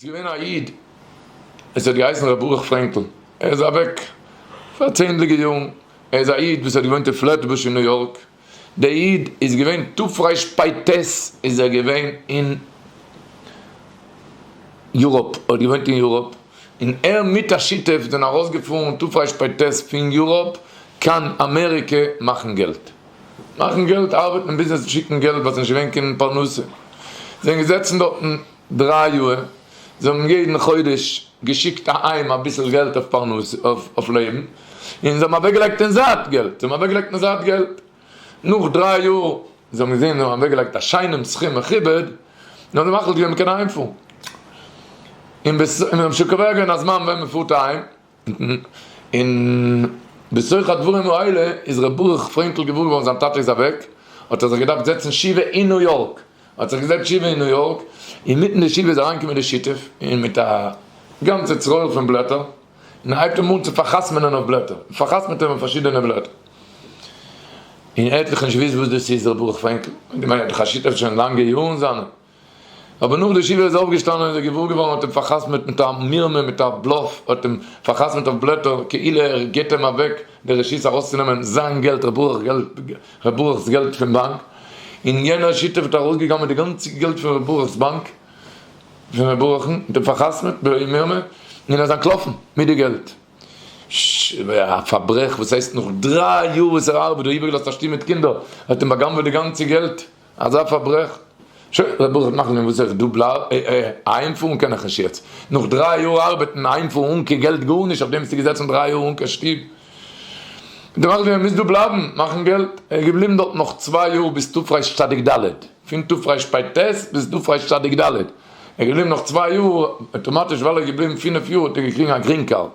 ס'איז געווען א איד, עס האט געהייסן ר' ברוך פרענקל, ער איז אוועק פאר צענדליגע יארן, ער איז א איד וואס האט געוואוינט אין פלעטבוש אין ניו יארק, דער איד איז געווען תרפ"ט איז ער געווען אין יוראפ, ער האט געוואוינט אין יוראפ, און ער מיט א שותף זענען ארויסגעפארן תרפ"ט פון יוראפ קיין אמעריקע מאכן געלט, מאכן געלט, ארבעטן אין ביזנעס, שיקן געלט ווייל ס'איז נישט געווען קיין פרנסה, זיי זענען געזעצן דארטן דריי יאר, זיי האבן יעדן חודש געשיקט אהיים אביסל געלט אויף פרנסה, אויף לעבן, און זיי האבן אוועקגעלייגט אין זייט געלט, זיי האבן אוועקגעלייגט אין זייט געלט. נאך דריי יאר, זיי האבן געזען זיי האבן אוועקגעלייגט א שיינעם סכום מכובד, און האבן מחליט געווען מ'קען אהיימפארן. און זיי האבן שוין קובע געווען א זמן ווען מ'פארט אהיים. און בתוך הדברים האלה איז ר' ברוך פרענקל געוואר געווארן זיין טאטע איז אוועק, האט ער זיך געדארפט זעצן שבעה אין ניו יארק, האט זיך געזעצט שבעה אין ניו יארק, אינמיטן די שבעה איז אריינגעקומען די שותף און מיט א גאנצע צרור פון בלעטער, און ער הייבט אים אן צו פאר'חתמ'נען אויף בלעטער, פאר'חתמ'ט אים אויף פארשידענע בלעטער, און ער האט זיך נישט געוואוסט וואס דאס איז ר' ברוך פרענקל, און געמיינט ער האט דאך א שותף שוין לאנגע יארן זיינע. אבער נאך די שבעה איז אויפגעשטאנען איז ער געוואר געווארן האט אים פאר'חתמ'עט מיט א מרמה מיט א בלאף האט אים פאר'חתמ'עט אויף בלעטער כאילו ער גיבט אים אוועק די רשות ארויסצונעמען זיין געלט ר' ברוך געלט ר' ברוך'ס געלט פון באנק און יענער שותף האט ארויסגעגנב'עט די גאנצע געלט פון ר' ברוך'ס באנק פון ר' ברוך'ן האט אים פאר'חתמ'עט במרמה און ער איז אנטלאפן מיט די געלט. א פארברעך וואס הייסט נאך דריי יאר וואס ער ארבעט דא איבערגעלאזט א שטוב מיט קינדער האט אים באגנב'עט די גאנצע געלט. אזא פארברעך? שוין, ר' ברוך נחמן וואס זאל איך דא בלייבן, אהיימפארן קען איך נישט יעצט, נאך דריי יאר ארבעטן, אהיימפארן אן קיין געלט גארנישט, אויף דעם ביסטו געזעצן דריי יאר אן קיין שטוב, דער מאכט ווי מ'מוז דא בלייבן, מאכן געלט, ער איז געבליבן דארט נאך צוויי יאר ביז תרצ"ד, פון תרפ"ט ביז תרצ"ד, ער איז געבליבן נאך צוויי יאר, אויטאמאטיש ווייל ער איז געבליבן פינף יאר האט ער געקריגן א green card,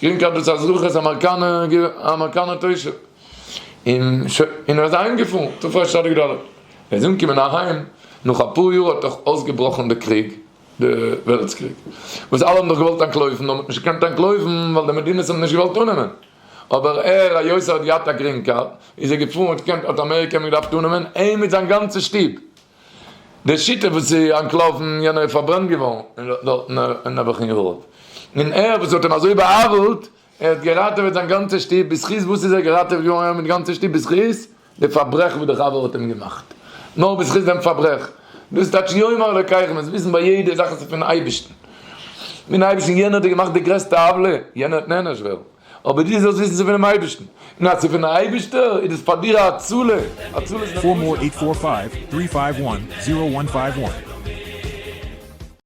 green card דאס איז א זכות אמעריקאנער תושב. און שוין, און ער איז אהיים געפארן, תרצ"ד. ער איז אנגעקומען אהיים, נאך אפאר יאר האט דאך אויסגעבראכן די קריג, די וועלטס קריג, וואס אלע האבן דאך געוואלט אנטלויפן, נאר מען האט נישט געקענט אנטלויפן ווייל די מדינות האבן נישט געוואלט אננעמען, אבער ער היות ער האט געהאט א green card, איז ער געפארן, האט געקענט, האט אמעריקע אים געדארפט אננעמען, אים מיט זיין גאנצע שטוב. די שיטה וואס איז אנטלאפן, יענער איז פארברענט געווארן דארטן נעבעך אין יוראפ, און ער וואס האט אים אזוי בא'עוול'ט, ער האט געראטעוועט זיין גאנצע שטוב, בזכות וואס איז ער געראטעוועט געווארן ער מיט גאנצע שטוב? בזכות די פארברעך וואס די חבר האט אים געמאכט, נאר בזכות דעם פארברעך, דאס טייטש יאמר אלקיכם, מ'מוז וויסן ביי יעדע זאך עס איז פון אייבערשטן, פון אייבערשטן, יענער האט דיר געמאכט די גרעסטע עוולה, יענער וועט נענש ווערן, אבער דו זאלסט וויסן ס'איז פונעם אייבערשטן, און אז ס'איז פון אייבערשטער איז דאס פאר דיר א הצלה, הצלה איז four more eight four five three five one zero one five one.